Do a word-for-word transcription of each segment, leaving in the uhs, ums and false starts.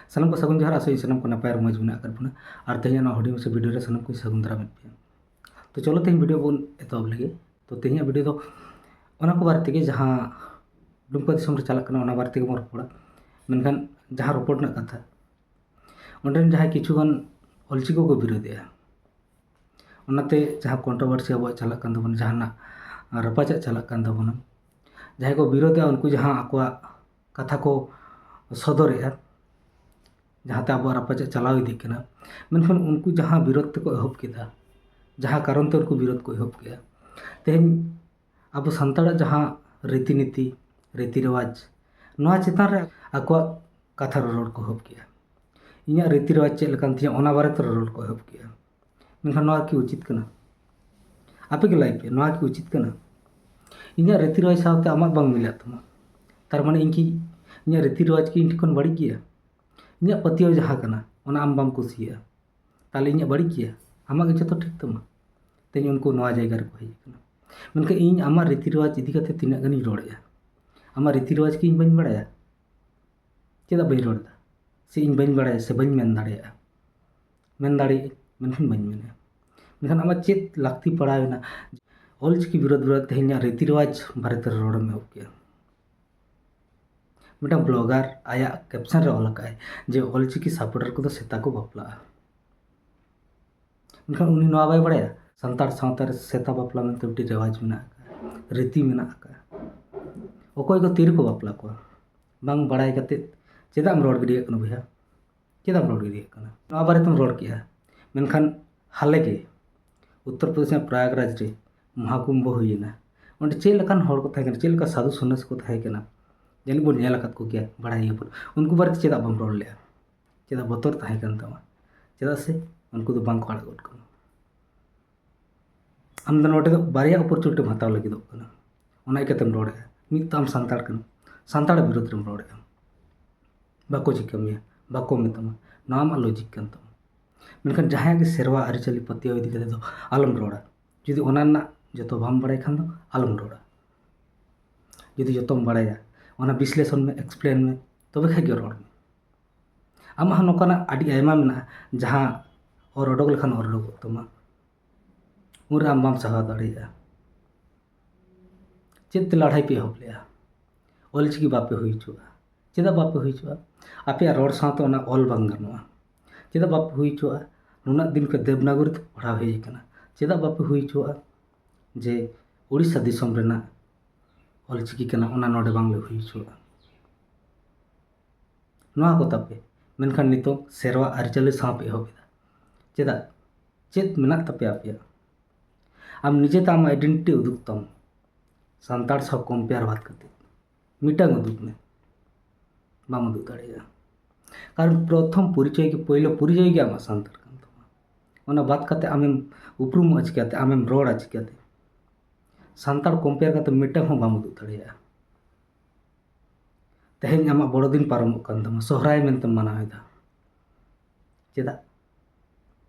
ᱥᱟᱱᱟᱢ ᱠᱚ ᱥᱟᱹᱜᱩᱱ ᱡᱚᱦᱟᱨ, ᱟᱥᱚᱜ ᱟᱹᱧ ᱥᱟᱱᱟᱢ ᱠᱚ ᱱᱟᱯᱟᱭ ᱟᱨ ᱢᱚᱡᱽ ᱢᱮᱱᱟᱜ ᱟᱠᱟᱫ ᱵᱚᱱᱟ᱾ ᱟᱨ ᱛᱮᱦᱮᱧᱟᱜ ᱱᱚᱣᱟ ᱦᱩᱰᱤᱧ ᱢᱟᱪᱷᱟ ᱵᱷᱤᱰᱤᱭᱳ ᱨᱮ ᱥᱟᱱᱟᱢ ᱠᱚᱧ ᱥᱟᱹᱜᱩᱱ ᱫᱟᱨᱟᱢᱮᱫ ᱯᱮᱭᱟ᱾ ᱛᱚ ᱪᱚᱞᱚ ᱛᱮᱦᱮᱧ ᱵᱷᱤᱰᱤᱭᱳ ᱵᱚᱱ ᱮᱛᱚᱦᱚᱵ ᱞᱮᱜᱮ᱾ ᱛᱚ ᱛᱮᱦᱮᱧᱟᱜ ᱵᱷᱤᱰᱤᱭᱳ ᱫᱚ ᱚᱱᱟ ᱠᱚ ᱵᱟᱨᱮ ᱛᱮᱜᱮ, ᱡᱟᱦᱟᱸ ᱰᱩᱢᱠᱟ ᱫᱤᱥᱚᱢ ᱨᱮ ᱪᱟᱞᱟᱜ ᱠᱟᱱᱟ, ᱚᱱᱟ ᱵᱟᱨᱮ ᱛᱮᱜᱮ ᱵᱚᱱ ᱨᱚᱯᱚᱲᱟ᱾ ᱢᱮᱱᱠᱷᱟᱱ ᱡᱟᱦᱟᱸ ᱨᱚᱯᱚᱲ ᱨᱮᱱᱟᱜ ᱠᱟᱛᱷᱟ, ᱚᱸᱰᱮᱱ ᱡᱟᱦᱟᱸᱭ ᱠᱤᱪᱷᱩ ᱜᱟᱱ ᱚᱞᱪᱤᱠᱤ ᱠᱚ ᱵᱤᱨᱳᱫᱮᱜᱼᱟ, ᱚᱱᱟᱛᱮ ᱡᱟᱦᱟᱸ ᱠᱚᱱᱴᱨᱳᱵᱷᱟᱨᱥᱤ ᱟᱵᱚᱣᱟᱜ ᱪᱟᱞᱟᱜ ᱠᱟᱱ ᱛᱟᱵᱚᱱᱟ, ᱡᱟᱦᱟᱱᱟᱜ ᱨᱟᱯᱟᱪᱟᱜ ᱪᱟᱞᱟᱜ ᱠᱟᱱ ᱛᱟᱵᱚᱱᱟ, ᱡᱟᱦᱟᱸᱭ ᱠᱚ ᱵᱤᱨᱳᱫᱮᱜᱼᱟ, ᱩᱱᱠᱩ ᱡᱟᱦᱟᱸ ᱟᱠᱚᱣᱟᱜ ᱠᱟᱛᱷᱟ ᱠᱚ ᱥᱚᱫᱚᱨᱮᱜᱼᱟ, ᱡᱟᱦᱟᱸᱛᱮ ᱟᱵᱚᱣᱟᱜ ᱨᱟᱯᱟᱪᱟᱜ ᱪᱟᱞᱟᱣ ᱤᱫᱤᱜ ᱠᱟᱱᱟ, ᱢᱮᱱᱠᱷᱟᱱ ᱩᱱᱠᱩ ᱡᱟᱦᱟᱸ ᱵᱤᱨᱳᱫ ᱛᱮᱠᱚ ᱮᱦᱚᱵ ᱠᱮᱫᱟ, ᱡᱟᱦᱟᱸ ᱠᱟᱨᱚᱱ ᱛᱮ ᱩᱱᱠᱩ ᱵᱤᱨᱳᱫ ᱠᱚ ᱮᱦᱚᱵ ᱠᱮᱫᱟ, ᱛᱮᱦᱮᱧ ᱟᱵᱚ ᱥᱟᱱᱛᱟᱲᱟᱜ ᱡᱟᱦᱟᱸ ᱨᱤᱛᱤᱱᱤᱛᱤ, ᱨᱤᱛᱤ ᱨᱮᱣᱟᱡᱽ, ᱱᱚᱣᱟ ᱪᱮᱛᱟᱱ ᱨᱮ ᱟᱠᱚᱣᱟᱜ ᱠᱟᱛᱷᱟ ᱨᱚᱨᱚᱲ ᱠᱚ ᱮᱦᱚᱵ ᱠᱮᱜᱼᱟ᱾ ᱤᱧᱟᱹᱜ ᱨᱤᱛᱤ ᱨᱮᱣᱟᱡᱽ ᱪᱮᱫ ᱞᱮᱠᱟᱱ ᱛᱤᱧᱟᱹ, ᱚᱱᱟ ᱵᱟᱨᱮᱛᱮ ᱨᱚᱨᱚᱲ ᱠᱚ ᱮᱦᱚᱵ ᱠᱮᱜᱼᱟ᱾ ᱢᱮᱱᱠᱷᱟᱱ ᱱᱚᱣᱟ ᱠᱤ ᱩᱪᱤᱛ ᱠᱟᱱᱟ? ᱟᱯᱮ ᱜᱮ ᱞᱟᱹᱭ ᱯᱮ, ᱱᱚᱣᱟ ᱠᱤ ᱩᱪᱤᱛ ᱠᱟᱱᱟ? ᱤᱧᱟᱹᱜ ᱨᱤᱛᱤ ᱨᱮᱣᱟᱡᱽ ᱥᱟᱶᱛᱮ ᱟᱢᱟᱜ ᱵᱟᱝ ᱢᱤᱞᱟᱜ ᱛᱟᱢᱟ, ᱛᱟᱨ ᱢᱟᱱᱮ ᱤᱧ ᱠᱤ, ᱤᱧᱟᱹᱜ ᱨᱤᱛᱤ ᱨᱮᱣᱟᱡᱽ ᱠᱤ ᱤᱧ ᱴᱷᱮᱱ ᱠᱷᱚᱱ ᱵᱟᱹᱲᱤᱡ ᱜᱮᱭᱟ? ᱤᱧᱟᱹᱜ ᱯᱟᱹᱛᱭᱟᱹᱣ ᱡᱟᱦᱟᱸ ᱠᱟᱱᱟ, ᱚᱱᱟ ᱟᱢ ᱵᱟᱢ ᱠᱩᱥᱤᱭᱟᱜᱼᱟ, ᱛᱟᱦᱞᱮ ᱤᱧᱟᱹᱜ ᱵᱟᱹᱲᱤᱡ ᱜᱮᱭᱟ? ᱟᱢᱟᱜ ᱜᱮ ᱡᱚᱛᱚ ᱴᱷᱤᱠ ᱛᱟᱢᱟ᱾ ᱛᱮᱦᱮᱧ ᱩᱱᱠᱩ ᱱᱚᱣᱟ ᱡᱟᱭᱜᱟ ᱨᱮᱠᱚ ᱦᱮᱡ ᱟᱠᱟᱱᱟ᱾ ᱢᱮᱱᱠᱷᱟᱱ ᱤᱧ ᱟᱢᱟᱜ ᱨᱤᱛᱤ ᱨᱮᱣᱟᱡᱽ ᱤᱫᱤ ᱠᱟᱛᱮ ᱛᱤᱱᱟᱹᱜ ᱜᱟᱱᱤᱧ ᱨᱚᱲᱮᱜᱼᱟ? ᱟᱢᱟᱜ ᱨᱤᱛᱤ ᱨᱮᱣᱟᱡᱽ ᱠᱤ ᱤᱧ ᱵᱟᱹᱧ ᱵᱟᱲᱟᱭᱟ? ᱪᱮᱫᱟᱜ ᱵᱟᱹᱧ ᱨᱚᱲ ᱮᱫᱟ? ᱥᱮ ᱤᱧ ᱵᱟᱹᱧ ᱵᱟᱲᱟᱭᱟ ᱥᱮ ᱵᱟᱹᱧ ᱢᱮᱱ ᱫᱟᱲᱮᱭᱟᱜᱼᱟ? ᱢᱮᱱ ᱫᱟᱲᱮᱭᱟᱜᱼᱟᱹᱧ, ᱢᱮᱱᱠᱷᱟᱱ ᱵᱟᱹᱧ ᱢᱮᱱᱮᱫᱼᱟ᱾ ᱢᱮᱱᱠᱷᱟᱱ ᱟᱢᱟᱜ ᱪᱮᱫ ᱞᱟᱹᱠᱛᱤ ᱯᱟᱲᱟᱣᱮᱱᱟ ᱚᱞᱪᱤᱠᱤ ᱵᱤᱨᱳᱫᱷ ᱵᱟᱨᱮᱛᱮ ᱤᱧᱟᱹᱜ ᱨᱤᱛᱤ ᱨᱮᱣᱟᱡᱽ ᱵᱟᱨᱮᱛᱮ ᱨᱚᱲᱮᱢ ᱮᱦᱚᱵ ᱠᱮᱜᱼᱟ? ᱢᱤᱫᱴᱟᱝ ᱵᱞᱚᱜᱟᱨ ᱟᱭᱟᱜ ᱠᱮᱯᱥᱚᱱ ᱨᱮ ᱚᱞ ᱟᱠᱟᱫᱼᱟᱭ ᱡᱮ ᱚᱞᱪᱤᱠᱤ ᱥᱟᱯᱳᱨᱴᱟᱨ ᱠᱚᱫᱚ ᱥᱮᱛᱟ ᱠᱚ ᱵᱟᱯᱞᱟᱜᱼᱟ᱾ ᱢᱮᱱᱠᱷᱟᱱ ᱩᱱᱤ ᱱᱚᱣᱟ ᱵᱟᱭ ᱵᱟᱲᱟᱭᱟ, ᱥᱟᱱᱛᱟᱲ ᱥᱟᱶᱛᱟ ᱨᱮ ᱥᱮᱛᱟ ᱵᱟᱯᱞᱟ ᱢᱮᱱᱛᱮ ᱢᱤᱫᱴᱤᱡ ᱨᱮᱣᱟᱡᱽ ᱢᱮᱱᱟᱜ ᱟᱠᱟᱫᱼᱟ, ᱨᱤᱛᱤ ᱢᱮᱱᱟᱜ ᱟᱠᱟᱫᱼᱟ᱾ ᱚᱠᱚᱭ ᱠᱚ ᱛᱤᱨᱮᱠᱚ ᱵᱟᱯᱞᱟ ᱠᱚᱣᱟ, ᱵᱟᱝ ᱵᱟᱲᱟᱭ ᱠᱟᱛᱮᱫ ᱪᱮᱫᱟᱜ ᱮᱢ ᱨᱚᱲ ᱜᱤᱰᱤᱭᱟᱜ ᱠᱟᱱᱟ ᱵᱚᱭᱦᱟ? ᱪᱮᱫᱟᱜ ᱮᱢ ᱨᱚᱲ ᱜᱤᱰᱤᱭᱟᱜ ᱠᱟᱱᱟ? ᱱᱚᱣᱟ ᱵᱟᱨᱮᱛᱮᱢ ᱨᱚᱲ ᱠᱮᱜᱼᱟ, ᱢᱮᱱᱠᱷᱟᱱ ᱦᱟᱞᱮ ᱜᱮ ᱩᱛᱛᱚᱨ ᱯᱨᱚᱫᱮᱥ ᱨᱮᱱᱟᱜ ᱯᱨᱟᱭᱟᱜᱽᱨᱟᱡᱽ ᱨᱮ ᱢᱚᱦᱟᱠᱩᱢᱵᱷᱚ ᱦᱩᱭᱮᱱᱟ᱾ ᱚᱸᱰᱮ ᱪᱮᱫ ᱞᱮᱠᱟᱱ ᱦᱚᱲ ᱠᱚ ᱛᱟᱦᱮᱸ ᱠᱟᱱᱟ, ᱪᱮᱫ ᱞᱮᱠᱟ ᱥᱟᱫᱷᱩ ᱥᱚᱱᱱᱟᱥᱤ ᱠᱚ ᱛᱟᱦᱮᱸ ᱠᱟᱱᱟ, ᱡᱟᱹᱱᱤᱡ ᱵᱚᱱ ᱧᱮᱞ ᱟᱠᱟᱫ ᱠᱚᱜᱮᱭᱟ, ᱵᱟᱲᱟᱭ ᱜᱮᱭᱟᱵᱚᱱ᱾ ᱩᱱᱠᱩ ᱵᱟᱨᱮᱛᱮ ᱪᱮᱫᱟᱜ ᱵᱟᱢ ᱨᱚᱲ ᱞᱮᱜᱼᱟ? ᱪᱮᱫᱟᱜ ᱵᱚᱛᱚᱨ ᱛᱟᱦᱮᱸ ᱠᱟᱱ ᱛᱟᱢᱟ? ᱪᱮᱫᱟᱜ ᱥᱮ ᱩᱱᱠᱩ ᱫᱚ ᱵᱟᱝ ᱠᱚ ᱟᱲᱟᱜ ᱜᱚᱫ ᱠᱟᱢᱟ᱾ ᱟᱢ ᱫᱚ ᱱᱚᱰᱮ ᱫᱚ ᱵᱟᱨᱭᱟ ᱚᱯᱚᱨᱪᱩᱱᱤᱴᱤᱢ ᱦᱟᱛᱟᱣ ᱞᱟᱹᱜᱤᱫᱚᱜ ᱠᱟᱱᱟ, ᱚᱱᱟ ᱤᱠᱟᱹᱛᱮᱢ ᱨᱚᱲᱮᱫᱼᱟ᱾ ᱢᱤᱫ ᱛᱚ ᱟᱢ ᱥᱟᱱᱛᱟᱲ ᱠᱟᱱᱟᱢ, ᱥᱟᱱᱛᱟᱲ ᱵᱤᱨᱩᱫᱽ ᱨᱮᱢ ᱨᱚᱲᱮᱫᱼᱟ, ᱵᱟᱠᱚ ᱪᱤᱠᱟᱹ ᱢᱮᱭᱟ, ᱵᱟᱠᱚ ᱢᱮᱛᱟᱢᱟ, ᱱᱚᱣᱟ ᱟᱢᱟᱜ ᱞᱚᱡᱤᱠ ᱠᱟᱱ ᱛᱟᱢᱟ᱾ ᱢᱮᱱᱠᱷᱟᱱ ᱡᱟᱦᱟᱸᱭᱟᱜ ᱜᱮ ᱥᱮᱨᱣᱟ ᱟᱹᱨᱤᱪᱟᱹᱞᱤ ᱯᱟᱹᱛᱭᱟᱹᱣ ᱤᱫᱤ ᱠᱟᱛᱮ ᱫᱚ ᱟᱞᱚᱢ ᱨᱚᱲᱟ᱾ ᱡᱩᱫᱤ ᱚᱱᱟ ᱨᱮᱱᱟᱜ ᱡᱚᱛᱚ ᱵᱟᱢ ᱵᱟᱲᱟᱭ ᱠᱷᱟᱱ ᱫᱚ ᱟᱞᱚᱢ ᱨᱚᱲᱟ᱾ ᱡᱩᱫᱤ ᱡᱚᱛᱚᱢ ᱵᱟᱲᱟᱭᱟ, ᱚᱱᱟ ᱵᱤᱥᱞᱮᱥᱚᱱ ᱢᱮ, ᱮᱠᱥᱯᱞᱮᱱ ᱢᱮ, ᱛᱚᱵᱮ ᱠᱷᱟᱡ ᱜᱮ ᱨᱚᱲ ᱢᱮ᱾ ᱟᱢᱟᱜ ᱦᱚᱸ ᱱᱚᱝᱠᱟᱱᱟᱜ ᱟᱹᱰᱤ ᱟᱭᱢᱟ ᱢᱮᱱᱟᱜᱼᱟ, ᱡᱟᱦᱟᱸ ᱚᱨ ᱚᱰᱚᱠ ᱞᱮᱠᱷᱟᱱ ᱚᱨ ᱚᱰᱚᱠᱚᱜ ᱛᱟᱢᱟ, ᱩᱱᱨᱮ ᱟᱢ ᱵᱟᱢ ᱥᱟᱦᱟᱣ ᱫᱟᱲᱮᱭᱟᱜᱼᱟ᱾ ᱪᱮᱫ ᱛᱮ ᱞᱟᱹᱲᱦᱟᱹᱭ ᱯᱮ ᱮᱦᱚᱵ ᱞᱮᱜᱼᱟ? ᱚᱞᱪᱤᱠᱤ ᱵᱟᱯᱮ ᱦᱩᱭ ᱦᱚᱪᱚᱣᱟᱜᱼᱟ᱾ ᱪᱮᱫᱟᱜ ᱵᱟᱯᱮ ᱦᱩᱭ ᱦᱚᱪᱚᱣᱟᱜᱼᱟ? ᱟᱯᱮᱭᱟᱜ ᱨᱚᱲ ᱥᱟᱶᱛᱮ ᱚᱱᱟ ᱚᱞ ᱵᱟᱝ ᱜᱟᱱᱚᱜᱼᱟ᱾ ᱪᱮᱫᱟᱜ ᱵᱟᱯᱮ ᱦᱩᱭ ᱦᱚᱪᱚᱣᱟᱜᱼᱟ? ᱱᱩᱱᱟᱹᱜ ᱫᱤᱱ ᱠᱷᱚᱱ ᱫᱮᱵᱽᱱᱟᱜᱚᱨᱤ ᱛᱮ ᱯᱟᱲᱦᱟᱣ ᱦᱮᱡ ᱟᱠᱟᱱᱟ, ᱪᱮᱫᱟᱜ ᱵᱟᱯᱮ ᱦᱩᱭ ᱦᱚᱪᱚᱣᱟᱜᱼᱟ ᱡᱮ ᱩᱲᱤᱥᱥᱟ ᱫᱤᱥᱚᱢ ᱨᱮᱱᱟᱜ ᱚᱞᱪᱤᱠᱤ ᱠᱟᱱᱟ, ᱚᱱᱟ ᱱᱚᱰᱮ ᱵᱟᱝᱞᱮ ᱦᱩᱭ ᱦᱚᱪᱚᱣᱟᱜᱼᱟ? ᱱᱚᱣᱟ ᱠᱚ ᱛᱟᱯᱮ, ᱢᱮᱱᱠᱷᱟᱱ ᱱᱤᱛᱚᱜ ᱥᱮᱨᱣᱟ ᱟᱹᱨᱤᱪᱟᱹᱞᱤ ᱥᱟᱶ ᱯᱮ ᱮᱦᱚᱵ ᱮᱫᱟ᱾ ᱪᱮᱫᱟᱜ? ᱪᱮᱫ ᱢᱮᱱᱟᱜ ᱛᱟᱯᱮᱭᱟ ᱟᱯᱮᱭᱟᱜ? ᱟᱢ ᱱᱤᱡᱮ ᱛᱮ ᱟᱢᱟᱜ identity ᱩᱫᱩᱜ ᱛᱟᱢ, ᱥᱟᱱᱛᱟᱲ ᱥᱟᱶ compare ᱵᱟᱫ ᱠᱟᱛᱮ ᱢᱤᱫᱴᱟᱝ ᱩᱫᱩᱜ ᱢᱮ᱾ ᱵᱟᱢ ᱩᱫᱩᱜ ᱫᱟᱲᱮᱭᱟᱜᱼᱟ, ᱠᱟᱨᱚᱱ ᱯᱨᱚᱛᱷᱚᱢ ᱯᱚᱨᱤᱪᱚᱭ ᱜᱮ, ᱯᱳᱭᱞᱳ ᱯᱚᱨᱤᱪᱚᱭ ᱜᱮ ᱟᱢᱟᱜ ᱥᱟᱱᱛᱟᱲ ᱠᱟᱱ ᱛᱟᱢᱟ᱾ ᱚᱱᱟ ᱵᱟᱫ ᱠᱟᱛᱮ ᱟᱢᱮᱢ ᱩᱯᱨᱩᱢᱚᱜᱼᱟ ᱪᱤᱠᱟᱹᱛᱮ, ᱟᱢᱮᱢ ᱨᱚᱲᱟ ᱪᱤᱠᱟᱹᱛᱮ? ᱥᱟᱱᱛᱟᱲ compare ᱠᱟᱛᱮ ᱢᱤᱫᱴᱟᱝ ᱦᱚᱸ ᱵᱟᱢ ᱩᱫᱩᱜ ᱫᱟᱲᱮᱭᱟᱜᱼᱟ᱾ ᱛᱮᱦᱮᱧ ᱟᱢᱟᱜ ᱵᱚᱲᱚ ᱫᱤᱱ ᱯᱟᱨᱚᱢᱚᱜ ᱠᱟᱱ ᱛᱟᱢᱟ, ᱥᱚᱦᱨᱟᱭ ᱢᱮᱱᱛᱮᱢ ᱢᱟᱱᱟᱣ ᱮᱫᱟ᱾ ᱪᱮᱫᱟᱜ?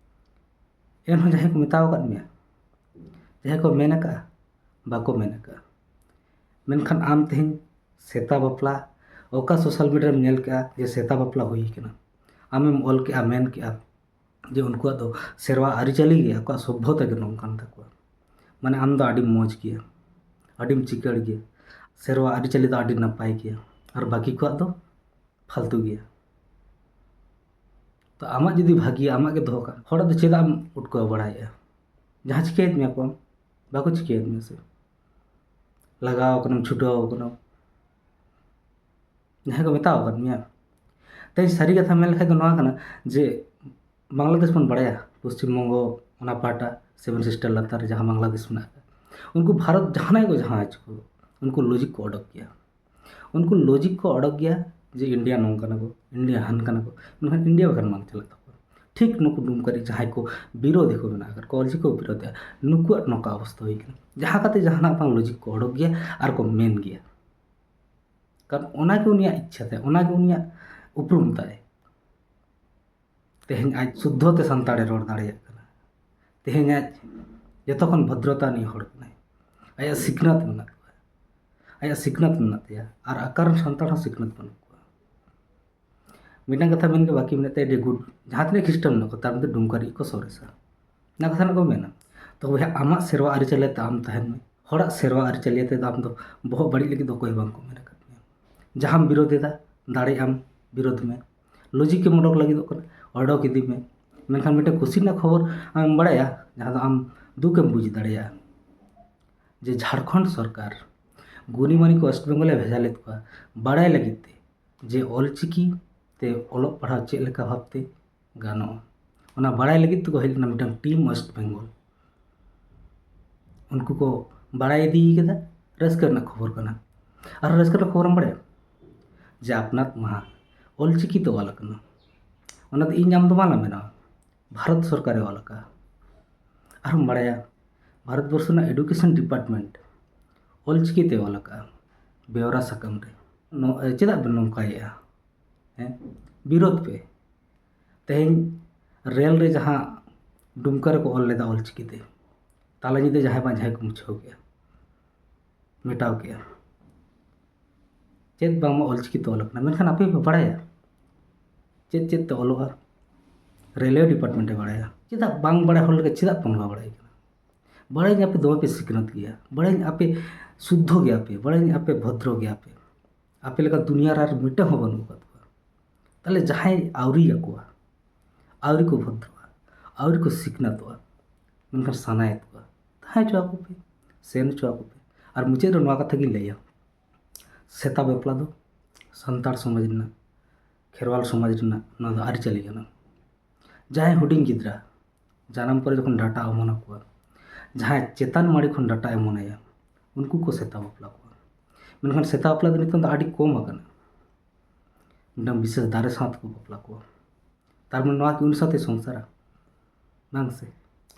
ᱮᱱᱦᱚᱸ ᱡᱟᱦᱟᱸᱭ ᱠᱚ ᱢᱮᱛᱟᱣ ᱟᱠᱟᱫ ᱢᱮᱭᱟ, ᱡᱟᱦᱟᱸᱭ ᱠᱚ ᱢᱮᱱ ᱟᱠᱟᱫᱼᱟ, ᱵᱟᱠᱚ ᱢᱮᱱ ᱟᱠᱟᱫᱼᱟ, ᱢᱮᱱᱠᱷᱟᱱ ᱟᱢ ᱛᱮᱦᱮᱧ ᱥᱮᱛᱟ ᱵᱟᱯᱞᱟ ᱚᱠᱟ social media ᱨᱮᱢ ᱧᱮᱞ ᱠᱮᱜᱼᱟ ᱡᱮ ᱥᱮᱛᱟ ᱵᱟᱯᱞᱟ ᱦᱩᱭ ᱠᱟᱱᱟ? ᱟᱢᱮᱢ ᱚᱞ ᱠᱮᱜᱼᱟ, ᱢᱮᱱ ᱠᱮᱜᱼᱟ ᱡᱮ ᱩᱱᱠᱩᱣᱟᱜ ᱫᱚ ᱥᱮᱨᱣᱟ ᱟᱹᱨᱤᱪᱟᱹᱞᱤ ᱜᱮ, ᱟᱠᱚᱣᱟᱜ ᱥᱚᱵᱽᱵᱷᱚᱛᱟ ᱜᱮ ᱱᱚᱝᱠᱟᱱ ᱛᱟᱠᱚᱣᱟ᱾ ᱢᱟᱱᱮ ᱟᱢ ᱫᱚ ᱟᱹᱰᱤᱢ ᱢᱚᱡᱽ ᱜᱮᱭᱟ, ᱟᱹᱰᱤᱢ ᱪᱤᱠᱟᱹᱲ ᱜᱮᱭᱟ, ᱥᱮᱨᱣᱟ ᱟᱹᱨᱤᱪᱟᱹᱞᱤ ᱫᱚ ᱟᱹᱰᱤ ᱱᱟᱯᱟᱭ ᱜᱮᱭᱟ, ᱟᱨ ᱵᱟᱹᱠᱤ ᱠᱚᱣᱟᱜ ᱫᱚ ᱯᱷᱟᱞᱛᱩ ᱜᱮᱭᱟ᱾ ᱛᱚ ᱟᱢᱟᱜ ᱡᱩᱫᱤ ᱵᱷᱟᱹᱜᱤᱭᱟ, ᱟᱢᱟᱜ ᱜᱮ ᱫᱚᱦᱚ ᱠᱟᱜ, ᱦᱚᱲᱟᱜ ᱫᱚ ᱪᱮᱫᱟᱜ ᱮᱢ ᱩᱴᱠᱟᱹᱣ ᱵᱟᱲᱟᱭᱮᱫᱼᱟ? ᱡᱟᱦᱟᱸ ᱪᱤᱠᱟᱹᱭᱮᱫ ᱢᱮᱭᱟ ᱠᱚ, ᱵᱟᱠᱚ ᱪᱤᱠᱟᱹᱭᱮᱫ ᱢᱮᱭᱟ ᱥᱮ? ᱞᱟᱜᱟᱣ ᱠᱟᱱᱟᱢ, ᱪᱷᱩᱴᱟᱹᱣ ᱠᱟᱱᱟᱢ, ᱡᱟᱦᱟᱸᱭ ᱠᱚ ᱢᱮᱛᱟᱣ ᱟᱠᱟᱫ ᱢᱮᱭᱟ᱾ ᱛᱮᱦᱮᱧ ᱥᱟᱹᱨᱤ ᱠᱟᱛᱷᱟ ᱢᱮᱱ ᱞᱮᱠᱷᱟᱡ ᱫᱚ ᱱᱚᱣᱟ ᱠᱟᱱᱟ ᱡᱮ ᱵᱟᱝᱞᱟᱫᱮᱥ ᱵᱚᱱ ᱵᱟᱲᱟᱭᱟ, ᱯᱚᱥᱪᱤᱢ ᱵᱚᱝᱜᱚ ᱚᱱᱟ ᱯᱟᱦᱴᱟ seven sister ᱞᱟᱛᱟᱨ ᱨᱮ ᱡᱟᱦᱟᱸ ᱵᱟᱝᱞᱟᱫᱮᱥ ᱢᱮᱱᱟᱜ ᱟᱠᱟᱫ, ᱩᱱᱠᱩ ᱵᱷᱟᱨᱚᱛ ᱡᱟᱦᱟᱱᱟᱜ ᱠᱚ ᱡᱟᱦᱟᱸ ᱦᱚᱪᱚ ᱠᱚ, ᱩᱱᱠᱩ logic ᱠᱚ ᱚᱰᱚᱠ ᱜᱮᱭᱟ᱾ ᱩᱱᱠᱩ logic ᱠᱚ ᱚᱰᱚᱠ ᱜᱮᱭᱟ ᱡᱮ ᱤᱱᱰᱤᱭᱟ ᱱᱚᱝᱠᱟᱱᱟ ᱠᱚ, ᱤᱱᱰᱤᱭᱟ ᱦᱟᱱᱠᱟᱱᱟ ᱠᱚ, ᱢᱮᱱᱠᱷᱟᱱ ᱤᱱᱰᱤᱭᱟ ᱵᱟᱠᱷᱟᱱ ᱵᱟᱝ ᱪᱟᱞᱟᱜ ᱛᱟᱠᱚᱣᱟ᱾ ᱴᱷᱤᱠ ᱱᱩᱠᱩ ᱰᱩᱢᱠᱟᱹᱨᱤ ᱡᱟᱦᱟᱸᱭ ᱠᱚ ᱵᱤᱨᱳᱫᱷᱤ ᱠᱚ ᱢᱮᱱᱟᱜ ᱟᱠᱟᱫ ᱠᱚᱣᱟ, ᱚᱞᱪᱤᱠᱤ ᱠᱚ ᱵᱤᱨᱳᱫᱷᱮᱜᱼᱟ, ᱱᱩᱠᱩᱣᱟᱜ ᱱᱚᱝᱠᱟ ᱚᱵᱚᱥᱛᱟ ᱦᱩᱭ ᱠᱟᱱᱟ᱾ ᱡᱟᱦᱟᱸ ᱠᱟᱛᱮ ᱡᱟᱦᱟᱱᱟᱜ ᱵᱟᱝ logic ᱠᱚ ᱚᱰᱚᱠ ᱜᱮᱭᱟ ᱟᱨ ᱠᱚ ᱢᱮᱱ ᱜᱮᱭᱟ, ᱠᱟᱨᱚᱱ ᱚᱱᱟᱜᱮ ᱩᱱᱤᱭᱟᱜ ᱤᱪᱪᱷᱟ ᱛᱟᱭ, ᱚᱱᱟᱜᱮ ᱩᱱᱤᱭᱟᱜ ᱩᱯᱨᱩᱢ ᱛᱟᱭ᱾ ᱛᱮᱦᱮᱧ ᱟᱡ ᱥᱩᱫᱽᱫᱷᱚ ᱛᱮ ᱥᱟᱱᱛᱟᱲᱮ ᱨᱚᱲ ᱫᱟᱲᱮᱭᱟᱜ ᱠᱟᱱᱟ᱾ ᱛᱮᱦᱮᱧ ᱟᱡ ᱡᱚᱛᱚ ᱠᱷᱚᱱ ᱵᱷᱚᱫᱨᱚᱛᱟ ᱨᱤᱱᱤᱡ ᱦᱚᱲ ᱠᱟᱱᱟᱭ᱾ ᱟᱭᱟᱜ ᱥᱤᱠᱷᱱᱟᱹᱛ ᱢᱮᱱᱟᱜ ᱛᱟᱭᱟ, ᱟᱭᱟᱜ ᱥᱤᱠᱷᱱᱟᱹᱛ ᱢᱮᱱᱟᱜ ᱛᱟᱭᱟ, ᱟᱨ ᱚᱠᱟᱨᱮᱱ ᱥᱟᱱᱛᱟᱲ ᱦᱚᱸ ᱥᱤᱠᱷᱱᱟᱹᱛ ᱵᱟᱹᱱᱩᱜ ᱠᱚᱣᱟ᱾ ᱢᱤᱫᱴᱟᱝ ᱠᱟᱛᱷᱟ ᱢᱮᱱ ᱜᱮ ᱵᱟᱹᱠᱤ ᱢᱮᱱᱟᱜ ᱛᱟᱭᱟ, ᱟᱹᱰᱤ ᱜᱩᱰ, ᱡᱟᱦᱟᱸ ᱛᱤᱱᱟᱹᱜ ᱠᱷᱨᱤᱥᱴᱟᱱ ᱢᱮᱱᱟᱜ ᱠᱚ, ᱛᱟᱨ ᱢᱚᱫᱽᱫᱷᱮ ᱰᱩᱢᱠᱟ ᱨᱮᱜᱮ ᱠᱚ ᱥᱚᱨᱮᱥᱟ᱾ ᱚᱱᱟ ᱠᱟᱛᱷᱟ ᱨᱮᱱᱟᱜ ᱠᱚ ᱢᱮᱱᱟ, ᱛᱚ ᱵᱚᱭᱦᱟ, ᱟᱢᱟᱜ ᱥᱮᱨᱣᱟ ᱟᱹᱨᱤᱪᱟᱹᱞᱤ ᱛᱮ ᱟᱢ ᱛᱟᱦᱮᱱ ᱢᱮ, ᱦᱚᱲᱟᱜ ᱥᱮᱨᱣᱟ ᱟᱹᱨᱤᱪᱟᱹᱞᱤ ᱛᱮᱫᱚ ᱟᱢ ᱫᱚ ᱵᱚᱦᱚᱜ ᱵᱟᱹᱲᱤᱡ ᱞᱟᱹᱜᱤᱫ ᱫᱚ ᱚᱠᱚᱭ ᱦᱚᱸ ᱵᱟᱝ ᱠᱚ ᱢᱮᱱ ᱟᱠᱟᱫ ᱢᱮᱭᱟ᱾ ᱡᱟᱦᱟᱸᱢ ᱵᱤᱨᱳᱫ ᱮᱫᱟ, ᱫᱟᱲᱮᱭᱟᱜ ᱟᱢ ᱵᱤᱨᱳᱫ ᱢᱮ, ᱞᱚᱡᱤᱠ ᱮᱢ ᱚᱰᱚᱠ ᱞᱟᱹᱜᱤᱫᱚᱜ ᱠᱟᱱᱟ, ᱚᱰᱚᱠ ᱤᱫᱤ ᱢᱮ᱾ ᱢᱮᱱᱠᱷᱟᱱ ᱢᱤᱫᱴᱮᱱ ᱠᱩᱥᱤ ᱨᱮᱱᱟᱜ ᱠᱷᱚᱵᱚᱨ ᱟᱢᱮᱢ ᱵᱟᱲᱟᱭᱟ, ᱡᱟᱦᱟᱸ ᱫᱚ ᱟᱢ ᱫᱩᱠᱮᱢ ᱵᱩᱡᱽ ᱫᱟᱲᱮᱭᱟᱜᱼᱟ, ᱡᱮ ᱡᱷᱟᱲᱠᱷᱚᱸᱰ ᱥᱚᱨᱠᱟᱨ ᱜᱩᱱᱤ ᱢᱟᱱᱤ ᱠᱚ ᱳᱭᱮᱥᱴ ᱵᱮᱝᱜᱚᱞᱮ ᱵᱷᱮᱡᱟ ᱞᱮᱫ ᱠᱚᱣᱟ ᱵᱟᱲᱟᱭ ᱞᱟᱹᱜᱤᱫ ᱛᱮ, ᱡᱮ ᱚᱞᱪᱤᱠᱤ ᱛᱮ ᱚᱞᱚᱜ ᱯᱟᱲᱦᱟᱣ ᱪᱮᱫ ᱞᱮᱠᱟ ᱵᱷᱟᱵᱽᱛᱮ ᱜᱟᱱᱚᱜᱼᱟ, ᱚᱱᱟ ᱵᱟᱲᱟᱭ ᱞᱟᱹᱜᱤᱫ ᱛᱮᱠᱚ ᱦᱮᱡ ᱞᱮᱱᱟ ᱢᱤᱫᱴᱟᱝ ᱴᱤᱢ ᱳᱭᱮᱥᱴ ᱵᱮᱝᱜᱚᱞ᱾ ᱩᱱᱠᱩ ᱠᱚ ᱵᱟᱲᱟᱭ ᱤᱫᱤ ᱠᱟᱫᱟ, ᱨᱟᱹᱥᱠᱟᱹ ᱨᱮᱱᱟᱜ ᱠᱷᱚᱵᱚᱨ ᱠᱟᱱᱟ᱾ ᱟᱨ ᱨᱟᱹᱥᱠᱟᱹ ᱨᱮᱱᱟᱜ ᱠᱷᱚᱵᱚᱨᱮᱢ ᱵᱟᱲᱟᱭᱟ ᱡᱮ ᱟᱯᱱᱟᱛ ᱢᱟᱦᱟ ᱚᱞᱪᱤᱠᱤ ᱛᱮ ᱚᱞ ᱟᱠᱟᱱᱟ᱾ ᱚᱱᱟ ᱫᱚ ᱤᱧ ᱟᱢ ᱫᱚ ᱵᱟᱝ ᱞᱟᱝ ᱵᱮᱱᱟᱣᱟ, ᱵᱷᱟᱨᱚᱛ ᱥᱚᱨᱠᱟᱨᱮ ᱚᱞ ᱟᱠᱟᱫᱼᱟ᱾ ᱟᱨᱦᱚᱸᱢ ᱵᱟᱲᱟᱭᱟ, ᱵᱷᱟᱨᱚᱛ ᱵᱚᱨᱥᱚ ᱨᱮᱱᱟᱜ ᱮᱰᱩᱠᱮᱥᱚᱱ ᱰᱤᱯᱟᱨᱴᱢᱮᱱᱴ ᱚᱞᱪᱤᱠᱤ ᱛᱮ ᱚᱞ ᱟᱠᱟᱫᱼᱟ ᱵᱮᱣᱨᱟ ᱥᱟᱠᱟᱢ ᱨᱮ᱾ ᱱᱚ-, ᱪᱮᱫᱟᱜ ᱵᱮᱱ ᱱᱚᱝᱠᱟᱭᱮᱫᱼᱟ? ᱦᱮᱸ, ᱵᱤᱨᱳᱫᱷ ᱯᱮ᱾ ᱛᱮᱦᱮᱧ ᱨᱮᱞ ᱨᱮ ᱡᱟᱦᱟᱸ ᱰᱩᱢᱠᱟ ᱨᱮᱠᱚ ᱚᱞ ᱞᱮᱫᱟ ᱚᱞᱪᱤᱠᱤ ᱛᱮ, ᱛᱟᱞᱟ ᱧᱤᱫᱟᱹ ᱡᱟᱦᱟᱸᱭ ᱵᱟᱝ ᱡᱟᱦᱟᱸᱭ ᱠᱚ ᱢᱩᱪᱷᱟᱹᱣ ᱠᱮᱫᱼᱟ, ᱢᱮᱴᱟᱣ ᱠᱮᱫᱼᱟ᱾ ᱪᱮᱫ ᱵᱟᱝᱢᱟ ᱚᱞᱪᱤᱠᱤ ᱛᱮ ᱚᱞ ᱟᱠᱟᱱᱟ, ᱢᱮᱱᱠᱷᱟᱱ ᱟᱯᱮ ᱯᱮ ᱵᱟᱲᱟᱭᱟ ᱪᱮᱫ ᱪᱮᱫ ᱛᱮ ᱚᱞᱚᱜᱼᱟ? ᱨᱮᱞᱣᱮ ᱰᱤᱯᱟᱨᱴᱢᱮᱱᱴ ᱮ ᱵᱟᱲᱟᱭᱟ᱾ ᱪᱮᱫᱟᱜ ᱵᱟᱝ ᱵᱟᱲᱟᱭ ᱦᱚᱲ ᱞᱮᱠᱟ ᱪᱮᱫᱟᱜ ᱯᱮ ᱱᱚᱝᱠᱟ ᱵᱟᱲᱟᱭ ᱠᱟᱱᱟ? ᱵᱟᱲᱟᱭᱟᱹᱧ ᱟᱯᱮ ᱫᱚᱢᱮ ᱯᱮ ᱥᱤᱠᱷᱱᱟᱹᱛ ᱜᱮᱭᱟ, ᱵᱟᱲᱟᱭᱟᱹᱧ ᱟᱯᱮ ᱥᱩᱫᱽᱫᱷᱚ ᱜᱮᱭᱟ ᱯᱮ, ᱵᱟᱲᱟᱭᱟᱹᱧ ᱟᱯᱮ ᱵᱷᱚᱫᱨᱚ ᱜᱮᱭᱟ ᱯᱮ, ᱟᱯᱮ ᱞᱮᱠᱟ ᱫᱩᱱᱤᱭᱟᱹ ᱨᱮ ᱟᱨ ᱢᱤᱫᱴᱟᱝ ᱦᱚᱸ ᱵᱟᱹᱱᱩᱜ ᱟᱠᱟᱫ ᱠᱚᱣᱟ᱾ ᱛᱟᱦᱞᱮ ᱡᱟᱦᱟᱸᱭ ᱟᱹᱣᱨᱤᱭᱟᱠᱚᱣᱟ, ᱟᱹᱣᱨᱤ ᱠᱚ ᱵᱷᱚᱫᱨᱚᱜᱼᱟ, ᱟᱹᱣᱨᱤ ᱠᱚ ᱥᱤᱠᱷᱱᱟᱹᱛᱚᱜᱼᱟ, ᱢᱮᱱᱠᱷᱟᱱ ᱥᱟᱱᱟᱭᱮᱫ ᱠᱚᱣᱟ, ᱛᱟᱦᱮᱸ ᱦᱚᱪᱚ ᱟᱠᱚ ᱯᱮ, ᱥᱮᱱ ᱦᱚᱪᱚ ᱟᱠᱚ ᱯᱮ᱾ ᱟᱨ ᱢᱩᱪᱟᱹᱫ ᱨᱮ ᱱᱚᱣᱟ ᱠᱟᱛᱷᱟ ᱜᱤᱧ ᱞᱟᱹᱭᱟ, ᱥᱮᱛᱟ ᱵᱟᱯᱞᱟ ᱫᱚ ᱥᱟᱱᱛᱟᱲ ᱥᱚᱢᱟᱡᱽ ᱨᱮᱱᱟᱜ, ᱠᱷᱮᱨᱣᱟᱞ ᱥᱚᱢᱟᱡᱽ ᱨᱮᱱᱟᱜ ᱱᱚᱣᱟ ᱫᱚ ᱟᱹᱨᱤᱪᱟᱹᱞᱤ ᱠᱟᱱᱟ᱾ ᱡᱟᱦᱟᱸᱭ ᱦᱩᱰᱤᱧ ᱜᱤᱫᱽᱨᱟᱹ ᱡᱟᱱᱟᱢ ᱯᱚᱨᱮ ᱡᱚᱠᱷᱚᱱ ᱰᱟᱴᱟ ᱚᱢᱚᱱ ᱟᱠᱚᱣᱟ, ᱡᱟᱦᱟᱸᱭ ᱪᱮᱛᱟᱱ ᱢᱟᱲᱤ ᱠᱷᱚᱱ ᱰᱟᱴᱟ ᱚᱢᱚᱱᱟᱭᱟ, ᱩᱱᱠᱩ ᱠᱚ ᱥᱮᱛᱟ ᱵᱟᱯᱞᱟ ᱠᱚᱣᱟ᱾ ᱢᱮᱱᱠᱷᱟᱱ ᱥᱮᱛᱟ ᱵᱟᱯᱞᱟ ᱫᱚ ᱱᱤᱛᱚᱝ ᱫᱚ ᱟᱹᱰᱤ ᱠᱚᱢ ᱟᱠᱟᱱᱟ᱾ ᱢᱤᱫᱴᱟᱝ ᱵᱤᱥᱮᱥ ᱫᱟᱨᱮ ᱥᱟᱶ ᱛᱮᱠᱚ ᱵᱟᱯᱞᱟ ᱠᱚᱣᱟ᱾ ᱛᱟᱨ ᱢᱟᱱᱮ ᱱᱚᱣᱟ ᱠᱤ ᱩᱱᱤ ᱥᱟᱶᱛᱮ ᱥᱚᱝᱥᱟᱨᱟ? ᱵᱟᱝ ᱥᱮ᱾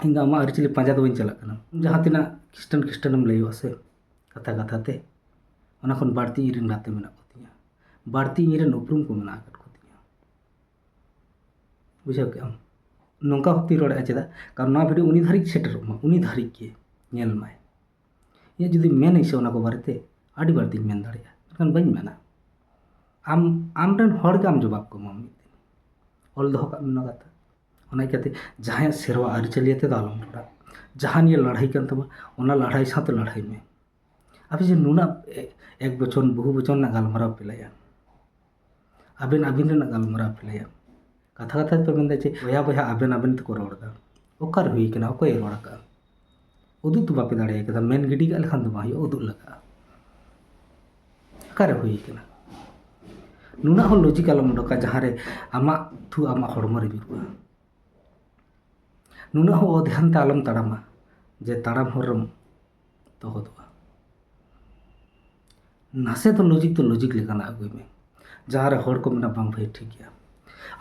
ᱤᱧ ᱫᱚ ᱟᱢᱟᱜ ᱟᱹᱨᱤᱪᱟᱹᱞᱤ ᱯᱟᱸᱡᱟ ᱫᱚ ᱵᱟᱹᱧ ᱪᱟᱞᱟᱜ ᱠᱟᱱᱟ᱾ ᱡᱟᱦᱟᱸ ᱛᱤᱱᱟᱹᱜ ᱠᱷᱨᱤᱥᱴᱟᱱ ᱠᱷᱨᱤᱥᱴᱟᱱᱮᱢ ᱞᱟᱹᱭᱚᱜᱼᱟ ᱥᱮ, ᱠᱟᱛᱷᱟ ᱠᱟᱛᱷᱟ ᱛᱮ, ᱚᱱᱟ ᱠᱷᱚᱱ ᱵᱟᱹᱲᱛᱤ ᱤᱧ ᱨᱮᱱ ᱜᱟᱛᱮ ᱢᱮᱱᱟᱜ ᱠᱚᱛᱤᱧᱟ, ᱵᱟᱹᱲᱛᱤ ᱤᱧ ᱨᱮᱱ ᱩᱯᱨᱩᱢ ᱠᱚ ᱢᱮᱱᱟᱜ ᱟᱠᱟᱫ ᱠᱚᱛᱤᱧᱟ᱾ ᱵᱩᱡᱷᱟᱹᱣ ᱠᱮᱜ ᱟᱢ? ᱱᱚᱝᱠᱟ ᱵᱷᱟᱵᱛᱮᱧ ᱨᱚᱲᱮᱫᱼᱟ ᱪᱮᱫᱟᱜ? ᱠᱟᱨᱚᱱ ᱱᱚᱣᱟ ᱵᱷᱤᱰᱤᱭᱳ ᱩᱱᱤ ᱫᱷᱟᱹᱨᱤᱡ ᱥᱮᱴᱮᱨᱚᱜ ᱢᱟ, ᱩᱱᱤ ᱫᱷᱟᱹᱨᱤᱡ ᱜᱮ ᱧᱮᱞ ᱢᱟᱭ᱾ ᱤᱧᱟᱹᱜ ᱡᱩᱫᱤ ᱢᱮᱱᱟᱹᱧ ᱥᱮ ᱚᱱᱟ ᱠᱚ ᱵᱟᱨᱮᱛᱮ, ᱟᱹᱰᱤ ᱵᱟᱹᱲᱛᱤᱧ ᱢᱮᱱ ᱫᱟᱲᱮᱭᱟᱜᱼᱟ, ᱢᱮᱱᱠᱷᱟᱱ ᱵᱟᱹᱧ ᱢᱮᱱᱟ᱾ ᱟᱢ, ᱟᱢᱨᱮᱱ ᱦᱚᱲ ᱜᱮ ᱟᱢ ᱡᱚᱵᱟᱵ ᱠᱚ ᱮᱢᱟ ᱢᱤᱫ ᱫᱤᱱ᱾ ᱚᱞ ᱫᱚᱦᱚ ᱠᱟᱜ ᱢᱮ ᱱᱚᱣᱟ ᱠᱟᱛᱷᱟ᱾ ᱚᱱᱟ ᱤᱠᱟᱹᱛᱮ ᱡᱟᱦᱟᱸᱭᱟᱜ ᱥᱮᱨᱣᱟ ᱟᱹᱨᱤᱪᱟᱹᱞᱤ ᱟᱛᱮ ᱫᱚ ᱟᱞᱚᱢ ᱨᱚᱲᱟ᱾ ᱡᱟᱦᱟᱸ ᱱᱤᱭᱟᱹ ᱞᱟᱹᱲᱦᱟᱹᱭ ᱠᱟᱱ ᱛᱟᱢᱟ, ᱚᱱᱟ ᱞᱟᱹᱲᱦᱟᱹᱭ ᱥᱟᱶᱛᱮ ᱞᱟᱹᱲᱦᱟᱹᱭ ᱢᱮ᱾ ᱟᱯᱮ ᱡᱮ ᱱᱩᱱᱟᱹᱜ ᱮ-, ᱮᱠ ᱵᱚᱪᱚᱱ, ᱵᱚᱦᱩ ᱵᱚᱪᱚᱱ ᱨᱮᱱᱟᱜ ᱜᱟᱞᱢᱟᱨᱟᱣ ᱯᱮ ᱞᱟᱹᱭᱟ, ᱟᱵᱮᱱ ᱟᱹᱵᱤᱱ ᱨᱮᱱᱟᱜ ᱜᱟᱞᱢᱟᱨᱟᱣ ᱯᱮ ᱞᱟᱹᱭᱟ, ᱠᱟᱛᱷᱟ ᱠᱟᱛᱷᱟ ᱛᱮᱯᱮ ᱢᱮᱱᱫᱟ ᱡᱮ ᱵᱚᱭᱦᱟ ᱵᱚᱭᱦᱟ ᱟᱵᱮᱱ ᱟᱵᱮᱱ ᱛᱮᱠᱚ ᱨᱚᱲ ᱮᱫᱟ᱾ ᱚᱠᱟᱨᱮ ᱦᱩᱭ ᱠᱟᱱᱟ? ᱚᱠᱚᱭᱮ ᱨᱚᱲ ᱟᱠᱟᱫᱼᱟ? ᱩᱫᱩᱜ ᱛᱚ ᱵᱟᱯᱮ ᱫᱟᱲᱮ ᱠᱟᱫᱟ, ᱢᱮᱱ ᱜᱤᱰᱤ ᱠᱟᱜ ᱞᱮᱠᱷᱟᱱ ᱫᱚ ᱵᱟᱝ ᱦᱩᱭᱩᱜᱼᱟ, ᱩᱫᱩᱜ ᱞᱟᱜᱟᱜᱼᱟ᱾ ᱚᱠᱟᱨᱮ ᱦᱩᱭ ᱠᱟᱱᱟ? ᱱᱩᱱᱟᱹᱜ ᱦᱚᱸ ᱞᱚᱡᱤᱠ ᱟᱞᱚᱢ ᱩᱰᱩᱠᱟ ᱡᱟᱦᱟᱸ ᱨᱮ ᱟᱢᱟᱜ ᱛᱷᱩ ᱟᱢᱟᱜ ᱦᱚᱲᱢᱚ ᱨᱮ ᱧᱩᱨᱩᱜᱼᱟ᱾ ᱱᱩᱱᱟᱹᱜ ᱦᱚᱸ ᱚᱫᱷᱭᱟᱱ ᱛᱮ ᱟᱞᱚᱢ ᱛᱟᱲᱟᱢᱟ ᱡᱮ ᱛᱟᱲᱟᱢ ᱦᱚᱨ ᱨᱮᱢ ᱛᱚᱦᱚᱫᱚᱜᱼᱟ᱾ ᱱᱟᱥᱮ ᱫᱚ ᱞᱚᱡᱤᱠ ᱫᱚ ᱞᱚᱡᱤᱠ ᱞᱮᱠᱟᱱᱟᱜ ᱟᱹᱜᱩᱭ ᱢᱮ, ᱡᱟᱦᱟᱸ ᱨᱮ ᱦᱚᱲ ᱠᱚ ᱢᱮᱱᱟ ᱵᱟᱝ ᱵᱷᱟᱹᱭ ᱴᱷᱤᱠ ᱜᱮᱭᱟ᱾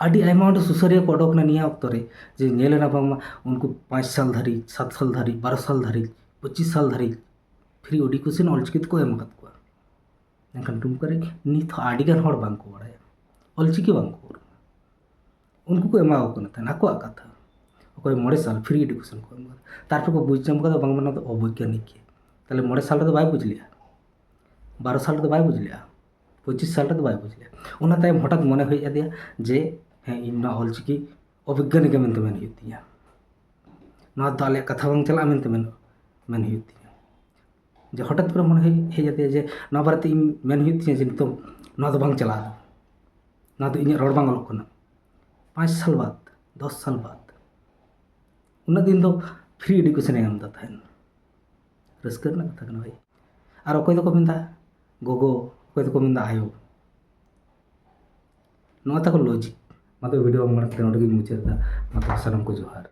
ᱟᱹᱰᱤ ᱟᱭᱢᱟ ᱚᱸᱰᱮ ᱥᱩᱥᱟᱹᱨᱤᱭᱟᱹ ᱠᱚ ᱚᱰᱚᱠ ᱮᱱᱟ ᱱᱤᱭᱟᱹ ᱚᱠᱛᱚ ᱨᱮ, ᱡᱮ ᱧᱮᱞ ᱮᱱᱟ ᱵᱟᱝᱢᱟ ᱩᱱᱠᱩ ᱯᱟᱸᱪ ᱥᱟᱞ ᱫᱷᱟᱹᱨᱤᱡ, ᱥᱟᱛ ᱥᱟᱞ ᱫᱷᱟᱹᱨᱤᱡ, ᱵᱟᱨᱚ ᱥᱟᱞ ᱫᱷᱟᱹᱨᱤᱡ, ᱯᱚᱸᱪᱤᱥ ᱥᱟᱞ ᱫᱷᱟᱹᱨᱤᱡ free education ᱚᱞᱪᱤᱠᱤ ᱛᱮᱠᱚ ᱮᱢ ᱟᱠᱟᱫ ᱠᱚᱣᱟ᱾ ᱢᱮᱱᱠᱷᱟᱱ ᱴᱩᱢᱠᱟᱹ ᱨᱮ ᱱᱤᱛ ᱦᱚᱸ ᱟᱹᱰᱤ ᱜᱟᱱ ᱦᱚᱲ ᱵᱟᱝ ᱠᱚ ᱵᱟᱲᱟᱭᱟ, ᱚᱞᱪᱤᱠᱤ ᱵᱟᱝ ᱠᱚ ᱩᱨᱩᱢᱟ᱾ ᱩᱱᱠᱩ ᱠᱚ ᱮᱢᱟ ᱠᱚ ᱠᱟᱱᱟ ᱛᱟᱦᱮᱸᱱ ᱟᱠᱚᱣᱟᱜ ᱠᱟᱛᱷᱟ, ᱚᱠᱚᱭ ᱢᱚᱬᱮ ᱥᱟᱞ free education ᱠᱚ ᱮᱢ ᱠᱟᱫᱟ, ᱛᱟᱨᱯᱚᱨ ᱠᱚ ᱵᱩᱡᱽ ᱧᱟᱢ ᱠᱟᱫᱟ ᱵᱟᱝᱢᱟ ᱱᱚᱣᱟ ᱫᱚ ᱚᱵᱳᱭᱜᱟᱱᱤᱠ ᱜᱮᱭᱟ᱾ ᱛᱟᱦᱞᱮ ᱢᱚᱬᱮ ᱥᱟᱞ ᱨᱮᱫᱚ ᱵᱟᱭ ᱵᱩᱡᱽ ᱞᱮᱜᱼᱟ, ᱵᱟᱨᱚ ᱥᱟᱞ ᱨᱮᱫᱚ ᱵᱟᱭ ᱵᱩᱡᱽ ᱞᱮᱜᱼᱟ, ᱯᱚᱸᱪᱤᱥ ᱥᱟᱞ ᱨᱮᱫᱚ ᱵᱟᱭ ᱵᱩᱡᱽ ᱞᱮᱜᱼᱟ᱾ ᱚᱱᱟ ᱛᱟᱭᱚᱢ ᱦᱚᱴᱟᱛ ᱢᱚᱱᱮ ᱦᱮᱡ ᱟᱫᱮᱭᱟ ᱡᱮ ᱦᱮᱸ, ᱤᱧ ᱱᱚᱣᱟ ᱚᱞᱪᱤᱠᱤ ᱚᱵᱤᱜᱽᱜᱟᱱᱤᱠᱟ ᱢᱮᱱᱛᱮ ᱢᱮᱱ ᱦᱩᱭᱩᱜ ᱛᱤᱧᱟ, ᱱᱚᱣᱟ ᱫᱚ ᱟᱞᱮᱭᱟᱜ ᱠᱟᱛᱷᱟ ᱵᱟᱝ ᱪᱟᱞᱟᱜᱼᱟ ᱢᱮᱱᱛᱮ ᱢᱮᱱ, ᱢᱮᱱ ᱦᱩᱭᱩᱜ ᱛᱤᱧᱟ᱾ ᱡᱮ ᱦᱚᱴᱟᱛ ᱠᱚᱨᱮ ᱢᱚᱱᱮ ᱦᱮᱡ, ᱦᱮᱡ ᱟᱫᱮᱭᱟ ᱡᱮ ᱱᱚᱣᱟ ᱵᱟᱨᱮᱛᱮ ᱤᱧ ᱢᱮᱱ ᱦᱩᱭᱩᱜ ᱛᱤᱧᱟ ᱡᱮ ᱱᱤᱛᱚᱜ ᱱᱚᱣᱟ ᱫᱚ ᱵᱟᱝ ᱪᱟᱞᱟᱜᱼᱟ, ᱱᱚᱣᱟ ᱫᱚ ᱤᱧᱟᱹᱜ ᱨᱚᱲ ᱵᱟᱝ ᱚᱞᱚᱜ ᱠᱟᱱᱟ᱾ ᱯᱟᱸᱪ ᱥᱟᱞ ᱵᱟᱫ, ᱫᱚᱥ ᱥᱟᱞ ᱵᱟᱫ ᱩᱱᱟᱹᱜ ᱫᱤᱱ ᱫᱚ free education ᱮ ᱮᱢ ᱮᱫᱟ ᱛᱟᱦᱮᱸᱱ᱾ ᱨᱟᱹᱥᱠᱟᱹ ᱨᱮᱱᱟᱜ ᱠᱟᱛᱷᱟ ᱠᱟᱱᱟ ᱵᱷᱟᱹᱭ᱾ ᱟᱨ ᱚᱠᱚᱭ ᱫᱚᱠᱚ ᱢᱮᱱᱫᱟ ᱜᱚᱜᱚ, ᱚᱠᱚᱭ ᱫᱚᱠᱚ ᱢᱮᱱᱫᱟ ᱟᱭᱳ᱾ ᱱᱚᱣᱟ ᱛᱟᱠᱚ ᱞᱚᱡᱤᱠ᱾ ᱢᱟ ᱛᱚᱵᱮ ᱵᱷᱤᱰᱤᱭᱳ ᱵᱟᱝ ᱢᱟᱲᱟᱝ ᱛᱮ ᱱᱚᱰᱮ ᱜᱤᱧ ᱢᱩᱪᱟᱹᱫ ᱮᱫᱟ᱾ ᱢᱟ ᱛᱚᱵᱮ ᱥᱟᱱᱟᱢ ᱠᱚ ᱡᱚᱦᱟᱨ᱾